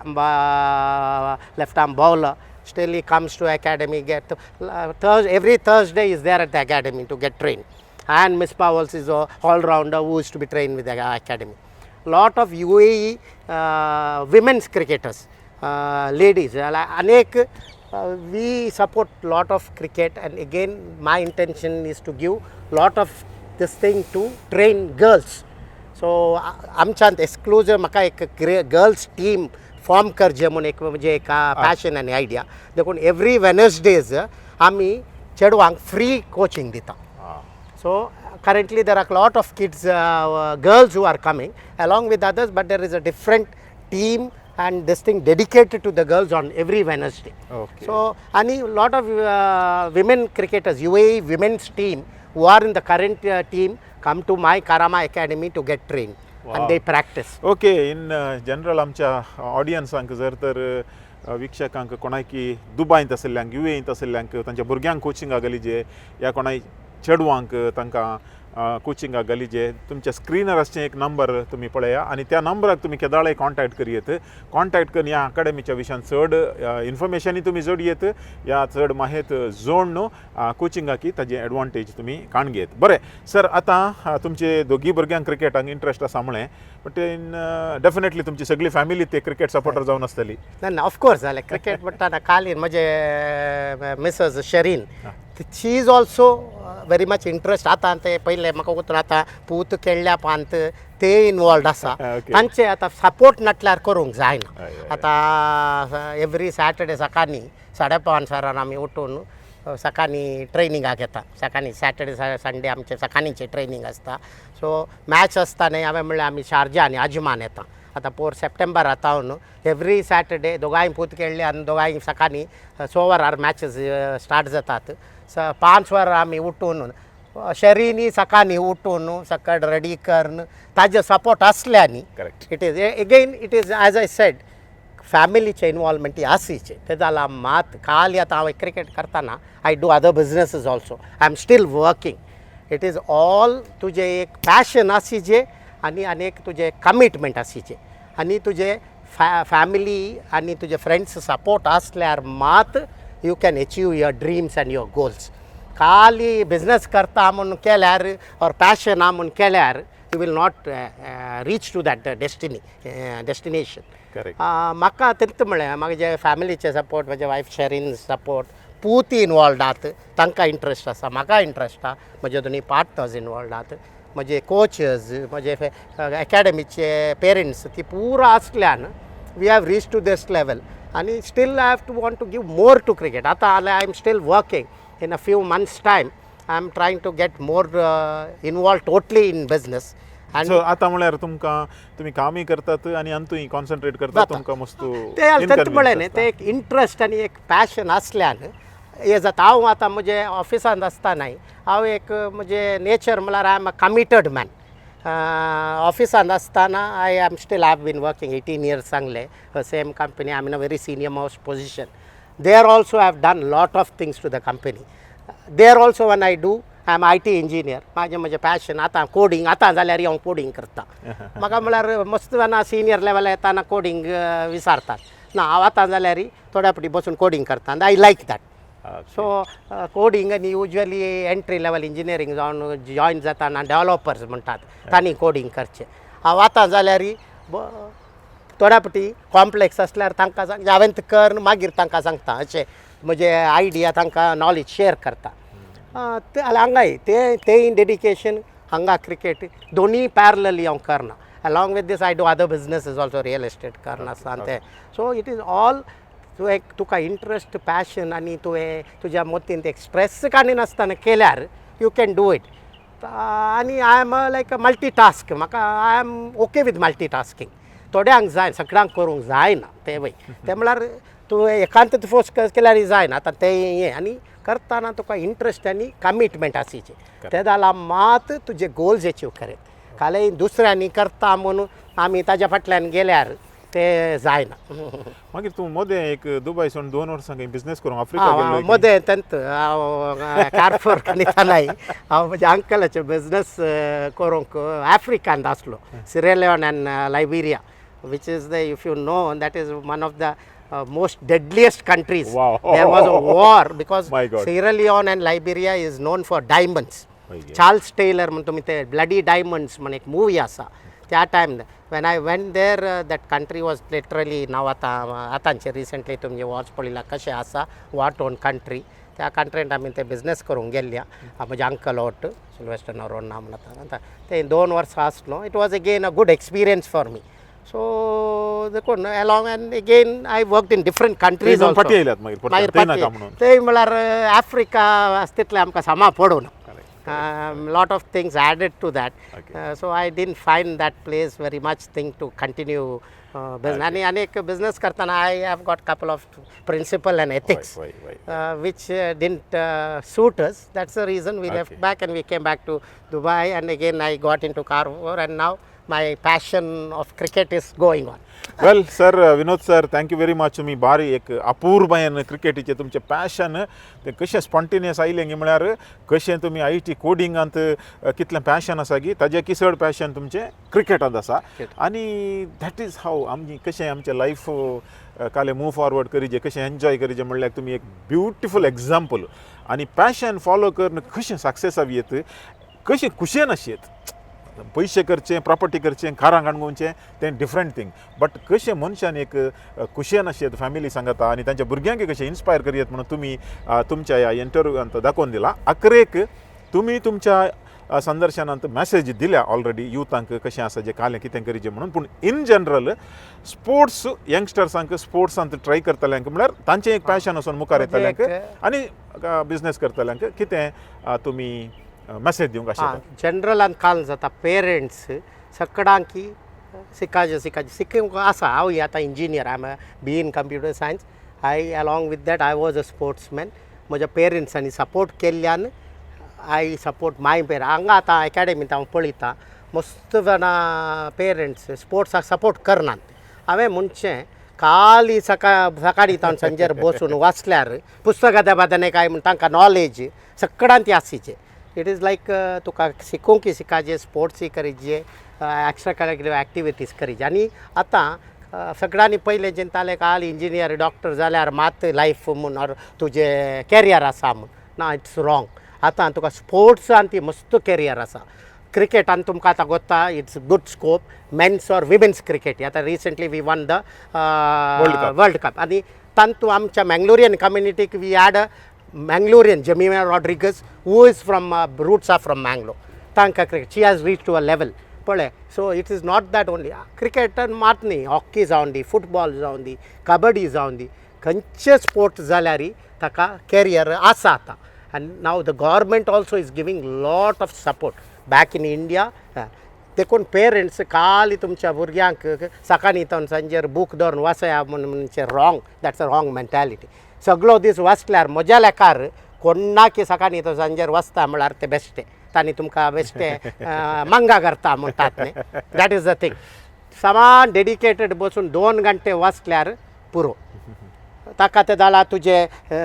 arm bowler. Still he comes to academy. Get every Thursday is there at the academy to get trained. And Misbah also is a all rounder who is to be trained with the academy. Lot of UAE women's cricketers, ladies, अनेक we support lot of cricket, and again my intention is to give lot of this thing to train girls. So आमच्यांत एक्सक्लुजीव म्हाका एक girls team form करचें म्हूण एक म्हणजे एक passion आनी आयडिया. देखून एवरी वेनसडेज आमी चेडवांक फ्री कोचिंग दिता. So currently there are lot of kids, girls who are coming along with others, but there is a different team and this thing dedicated to the girls on every Wednesday. So, and lot of women cricketers, UAE women's team who are in the current team come to my Karama Academy to get trained and they practice. Okay, in general आमच्या ऑडियन्सांक जर तर वीक्षकांक कोणाकी दुबायंत आशिल्ल्यांक, युएईंत आशिल्ल्यांक तांच्या भुरग्यांक कोचिंगाक घालिजे या कोणाय चेडवांक तांकां कोचिंगाक घालिजे, तुमच्या स्क्रिनार आसचें एक नंबर तुमी पळया आनी त्या नंबराक तुमी केदाळाय कॉन्टॅक्ट करयेत. कॉन्टॅक्ट करून ह्या अकाडमीच्या विशयान चड इन्फॉर्मेशनूय तुमी जोडयेत या चड माहेत जोड न्हू कोचिंगाकी ताजी एडवांटेज तुमी काण घेत. बरें सर, आतां तुमचे दोगी भुरग्यांक क्रिकेटाक इंट्रस्ट आसा म्हळें, बट इन डेफिनेटली तुमची सगळी फॅमिली ते क्रिकेट सपोर्टर जावन आसतली. ना ना, ऑफकोर्स जालें. क्रिकेट म्हणटाना खाली म्हजे Mrs Sherin, she is also very much interest. आतां ते पयलें म्हाका वचून आतां पूत खेळ्ळ्या पांत ते इनवॉल्ड आसा. तांचे आतां सपोर्ट नाटल्यार करूंक जायना. हय, हय. आतां एवरी सॅटर्डे सकाळीं 5:30 वरां आमी उठून सकाळीं ट्रेनिंगाक येता. सकाळीं सॅटर्डे संडे आमचे सकाळींचे ट्रेनींग आसता. सो मॅच आसता न्ही, हांवें म्हणलें आमी शारजा आनी अजमान येता. आतां पोर सप्टेंबरा तावन एवरी सॅटर्डे दोगांय पूत खेळ्ळे आनी दोगांय सकाळीं 6 वरार मॅचीस स्टार्ट जातात. 5 वरां आमी उठून, शरीनी सकाळीं उठून सकाळ रेडी करून ताजे सपोर्ट आसल्यानी. It is again, it is as I said, फॅमिलीचें इनवॉल्वमेंट आसीचें. तें जालां मात खाली आतां हांव क्रिकेट करतना I do other businesses also, I am still working. It is all तुजें एक पॅशन आसीचे आनी आनी एक तुजें कमिटमेंट आसीचें आनी तुजें फॅमिली आनी तुजे फ्रेंड्स सपोर्ट आसल्यार मात you can achieve your dreams and your goals. खाली बिजनस करता म्हूण केल्यार ऑर पॅशन आहा म्हूण केल्यार you will not reach to that destiny destination. Correct. म्हाका तेंच म्हळें, म्हाजे फॅमिलीचे सपोर्ट, म्हजे वायफ शेरीन सपोर्ट, पूत इनवॉल्ड आहात, तांकां इंट्रस्ट आसा, म्हाका इंट्रस्ट आहा, म्हजे दोनी पार्टनर्स इनवॉल्ड आहात, म्हजे कोचर्स, म्हजे एकॅडमीचे पेरंट्स, ती पुरा आसल्यान we have reach to this level. आनी still I have to want to give more to cricket. आतां जाल्यार I am still working. In a few months time I am trying to get more involve totally in business आनी so आतां म्हळ्यार तुमकां तुमी कामूय करतात आनी अंतूय कॉन्सन्ट्रेट करतात. जाता. तुमकां मस्त ते तेंच म्हळें न्ही, inconvenience ते एक इंट्रस्ट आनी एक पॅशन आसल्यान हें जाता. हांव आतां म्हजे ऑफिसांत आसतनाय हांव एक म्हजें नेचर म्हळ्यार I am a committed man. ऑफिसांत आसतना I am still have been working 18 years सांगले same company. I am in a very senior most position there also. Have done lot of things to the company there also. When I do, I am IT engineer. म्हाजें म्हजें passion आतां coding. आतां जाल्यार हांव coding करता. म्हाका म्हळ्यार मस्त जाणा सिनियर लेवल येताना कोडींग विसारतात ना. हांव आतां जाल्यार थोड्या फावटी बसून कोडींग करता आनी I like that. So coding आनी युज्वली एंट्री लेवल इंजिनियरींग जावन जॉयन जाताना डेवलॉपर्स म्हणटात तांणी कोडींग करचें. हांव आतां जाल्यार थोड्या फावटी कॉम्प्लेक्स आसल्यार तांकां सांग, हांवें कर, मागीर तांकां सांगता, अशें म्हजे आयडिया तांकां नॉलेज शेअर करता. ते हांगाय ते तेय डेडिकेशन, हांगा क्रिकेट, दोनीय पॅरलली हांव करना. Along with this I do other businesses also, real estate करना आसता ते. सो it is all तूं एक तुका इंट्रस्ट, पॅशन आनी तुवें तुज्या मतींत एक स्ट्रेस काडिनासतना केल्यार you can do it. आनी I am like a multi task. म्हाका I am okay with multi tasking. थोड्यांक जाय, सगळ्यांक करूंक जायना तें वय. तें म्हळ्यार तुवें एकांत फोर्स केल्यार जायना. आतां तें हें आनी करतना तुका इंट्रस्ट आनी कमिटमेंट आसीचे. तें जाल्यार मात तुजे गोल्स एचीव करीत. खाली दुसऱ्यांनी करता म्हणून आमी ताज्या फाटल्यान गेल्यार ते जायना. मागीर तूं मदें एक दुबय सोडून 2 वर्सां खंय बिझनेस करूंक आफ्रिका गेल्लो. मदें तेंत हांव कारफोर कनितानाय हांव म्हज्या अंकलाचे बिजनस करूंक आफ्रिकांत आसलो, Sierra Leone and Liberia, which is the, if you know, that is one of the most deadliest countries. There was a war because My God. Sierra Leone and Liberia is known for diamonds. My God. Charles Taylor म्हण तुमी ते bloody diamonds म्हण एक movie आसा. त्या time when I went there, that country was literally नाव आतां आतांचे recently तुमचे वॉर्स पळयला कशें आसा, वॉर टॉर्न कंट्री. त्या कंट्रींत आमी ते बिजनस करूंक गेल्ल्या. म्हजे अंकल ओट सिल्वेस्टर नोरोन्हा म्हणटा ते 2 वर्सां आसलो. It was again a good experience for me. So देखून along and again I work in different countries. जावन फाटीं येयल्यात मागीर परते, मागीर थंय नाका फाटीं. म्हणून. ते म्हळ्यार आफ्रिका आसा तितलें आमकां समा पडूना. Lot of things added to that. So I didn't find that place very much thing to continue business. आनी आनी एक बिजनस करतना I have got couple of principle and ethics वय, वय, वय. Which didn't suit us. That's the reason we left back and we came back to Dubai, and again I got into Carrefour and now my passion of cricket is going on. Well sir, Vinod sir, thank you very much. तुमी बारी एक अपूर्बायेन क्रिकेटीचें तुमचें passion तें कशें spontaneous आयलें गी, म्हळ्यार कशें तुमी I T कोडिंगांत कितलें पॅशन आसा की ताजे चड पॅशन तुमचें क्रिकेटांत आसा. आनी that is हाव आमी कशें आमचें लायफ काले मूव फॉरवर्ड करीजे, कशें एन्जॉय करीजे म्हणल्यार तुमी एक ब्युटिफूल एग्जाम्पल. आनी पॅशन फॉलो करून कशें सक्सेस येत, कशें खुशयेन अशें. पयशे करचे, प्रॉपर्टी करचें, कारां काडून तें डिफरंट थींग, बट कशें मनशान एक खुशयेन अशें फॅमिली सांगता आनी तांच्या भुरग्यांक कशें इन्स्पायर करयत म्हणून तुमी तुमच्या ह्या इंटरव्यूंत दाखोवन दिला. अकरेक तुमी तुमच्या संदर्शनांत मॅसेज दिल्या ऑलरेडी युथांक कशें आसा जे कालें कितें करीचें म्हणून. पूण इन जनरल स्पोर्ट्स यंगस्टर्सांक स्पोर्ट्सांत ट्राय करतल्यांक, म्हळ्यार तांचें एक पॅशन वचून मुखार म्हणजे येतल्यांक आनी बिजनेस करतल्यांक कितें तुमी मॅसेज दिवंक आशेतात? जनरलान काल जाता पेरंट्स सगळ्यांकी शिकाजे शिकाजे शिकूंक आसा. हांव आतां engineer, I am B in computer science. I along with that I was a sportsman. म्हज्या पेरंट्सांनी सपोर्ट केल्ल्यान I support my पेर. हांगा आतां एकाडेमींत हांव पळयतां, मस्त जाणां पेरंट्स स्पोर्ट्साक सपोर्ट करनात. हांवें म्हणचें ಖಾಲಿ ಸಕಾಡಿ ತಾನು ಸಂಜೆ ಬೋಸುನು वाचल्यार पुस्तकां बदने काय म्हण तांकां नॉलेज सगळ्यांत आसीचे. It is like तुका शिकोवंक शिकाजे, स्पोर्ट्सूय करीजे, एक्स्ट्रा करिक्युलर एक्टिविटीज करीजे. आनी आतां सगळ्यांनी पयलें चिंताले काल इंजिनियर डॉक्टर जाल्यार मात लायफ म्हूण ऑर तुजें कॅरियर आसा म्हूण. ना, it's wrong. आतां तुका स्पोर्ट्सान ती मस्त कॅरियर आसा. क्रिकेटान तुमकां आतां गोत्ता, it's good scope, men's or women's cricket. आतां recently we won the World Cup. World cup. आनी तांतू आमच्या Mangalorean कम्युनिटीक we had Mangalorean Jemimah Rodrigues, who is from roots are from Mangalore. तांकां cricket she has reach to a level पळय. So it is not that only क्रिकेटान मात न्ही, hockey जावन दी, football जावन दी, कबड्डी जावन दी, खंयचे स्पोर्ट्स जाल्यार ताका कॅरियर आसा आतां. आनी now the government also is giving lot of support back in India. देखून पेरंट्स खाली तुमच्या भुरग्यांक सकाळीं तावन सांजेर बूक दवरून वाचया म्हूण म्हणचे wrong, that's a wrong mentality. सगळो दीस वाचल्यार म्हज्या लेखार कोणाकी सकाळीं तो सांजेर वाचता म्हळ्यार ते बेश्टे तांणी तुमकां बेश्टे मंगा करता म्हणटात न्ही, that is the thing. समान डेडिकेटेड बसून 2 घंटे वाचल्यार पुरो. ताका तें जालां तुजे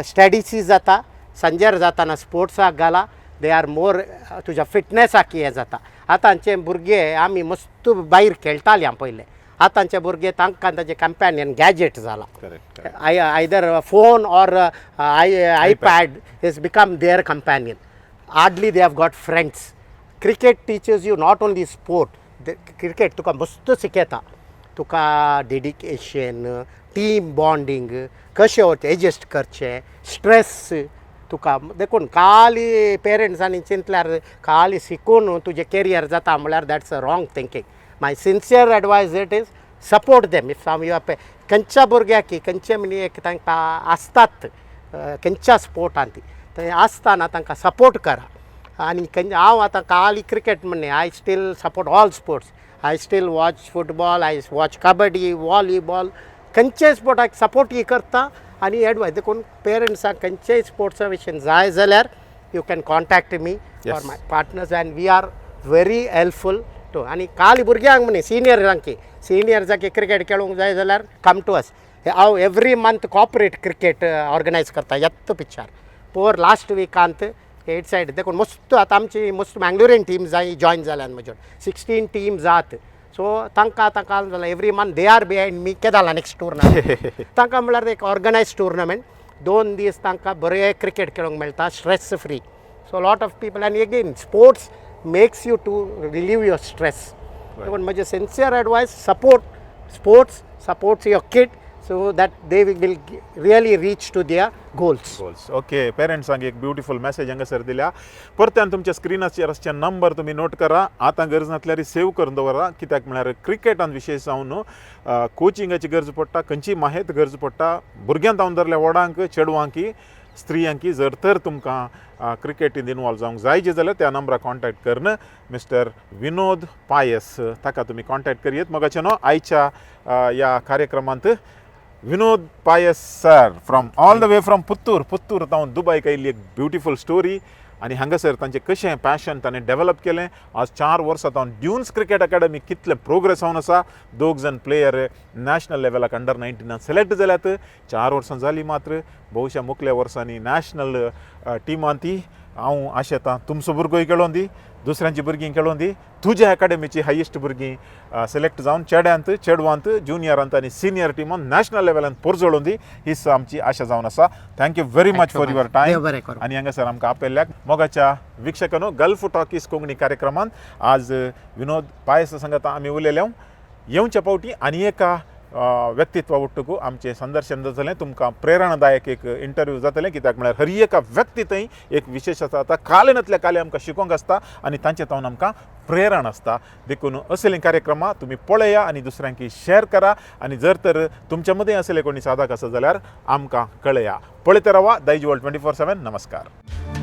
स्टडीसी जाता, सांजेर जाताना स्पोर्ट्साक घाला, they are more तुज्या फिटनेसाक हें जाता. आतांचे भुरगे आमी मस्त भायर खेळटाली आमी पयलें. आतांचे भुरगे तांकां तांचे कंपॅनियन गॅजेट जाला. Correct Either phone or iPad is become their companion. Hardly they have got friends. Cricket teaches you not only sport. Cricket तुका मस्त शिकयता तुका डेडिकेशन, टीम बॉन्डींग, कशें एडजस्ट करचें, स्ट्रेस तुका. देखून खाली पेरंट्सांनी चिंतल्यार खाली शिकून तुजें कॅरियर जाता म्हळ्यार that's a wrong thinking. My sincere advice, it is support them. If some your खंयच्या भुरग्याक खंयचे म्हणजे एक तांकां आसतात खंयच्या स्पोर्टान ती थंय आसतना तांकां सपोर्ट करा. आनी खंय हांव आतां खाली क्रिकेट म्हणणे, I still support all sports. I still watch football, I watch kabaddi, volleyball. खंयच्याय स्पोर्टाक सपोर्टय करता आनी एडवायस. देखून पेरंट्सांक खंयच्याय स्पोर्ट्सा विशीं जाय जाल्यार you can contact me or my partners and we are very helpful to. आनी खाली भुरग्यांक न्ही, सिनियरांकी, सिनियर्सांकी क्रिकेट खेळूंक जाय जाल्यार come to us. हांव every month corporate cricket organise करता येत्त पिक्चर पोर लास्ट विकांत एट सायड. देखून मस्त आतां आमची मस्त मँगलोरियन टीम जाय जॉयन जाल्यान म्हज्यो 16 टीम जात. सो तांकां आतां काल जाल्यार every month they are behind me, केदां जाला नेक्स्ट टुर्नामेंट. तांकां म्हणल्यार एक ऑर्गनायज टुर्नामेंट, 2 दीस तांकां बरें क्रिकेट खेळूंक मेळटा, stress free. So lot of people, आनी again, sports makes you to relieve your stress. देखून म्हजें sincere advice, support sports, supports your kid so that they will really reach to their goals. Goals. Okay, पेरंट्सांक एक beautiful message हांगासर दिल्या. परत्यान तुमच्या स्क्रिनाचेर आसचे number तुमी नोट करा. आतां गरज नासल्यार सेव करून दवरा, कित्याक म्हळ्यार क्रिकेटान विशेश जावन कोचिंगाची गरज पडटा, खंयची माहेत गरज पडटा, भुरग्यांक जावन धरल्या व्हडांक, चेडवांकी, स्त्रियांकी. जर तर तुमकां क्रिकेटीन इनवॉल्व जावंक जाय जे जाल्यार त्या नंबराक कॉन्टॅक्ट करन मिस्टर विनोद पायस ताका तुमी कॉन्टॅक्ट करयेत. मोगाचे न्हू, आयच्या ह्या कार्यक्रमांत विनोद पायस sir from all the way from Puttur, Puttur तावन दुबयक आयिल्ली एक ब्युटिफूल स्टोरी आनी हांगासर तांचें कशें पॅशन ताणें डेवलप केलें. आज 4 वर्सां तावन ड्युन्स क्रिकेट अकॅडमी कितलें प्रोग्रेस जावन आसा. दोग जाण प्लेयर नॅशनल लेवलाक अंडर 19नान सिलेक्ट जाल्यात. 4 वर्सां जालीं मात्र. बहुशा मुखल्या वर्सांनी नॅशनल टिमान ती हांव आशेतां तुमचो भुरगोय खेळोन दी, दुसऱ्यांची भुरगीं खेळोन दी, तुज्या अकॅडमीची हायेस्ट भुरगीं सिलेक्ट जावन चेड्यांत, चेडवांत, ज्युनियरांत आनी सिनियर टिमान नॅशनल लेवलान पोरजोळून दी, हीच आमची आशा जावन आसा. Thank you very much for your time. देव बरें करूं. आनी हांगासर आमकां आपयल्ल्याक. मोगाच्या वीक्षकांनो, गल्फ टॉकीज कोंकणी कार्यक्रमांत आज विनोद पायस संगता आमी उलयले. येवच्या फावटी आनी एका व्यक्तित्वा ಒಟ್ಟುಗು आमचें संदर्शन जातलें. तुमकां प्रेरणादायक एक इंटरव्यू जातलें, कित्याक म्हळ्यार हर एका व्यक्ती थंय एक विशेश आसा. आतां कालेनातल्या काले आमकां शिकोवंक आसता आनी तांचे तावन आमकां प्रेरण आसता. देखून असलीं कार्यक्रमां तुमी पळया आनी दुसऱ्यांकी शेअर करा. आनी जर तर तुमच्या मदीं असले कोणी साधक आसा जाल्यार आमकां कळया. पळयत रावा दायज वर्ल्ड 24/7. नमस्कार.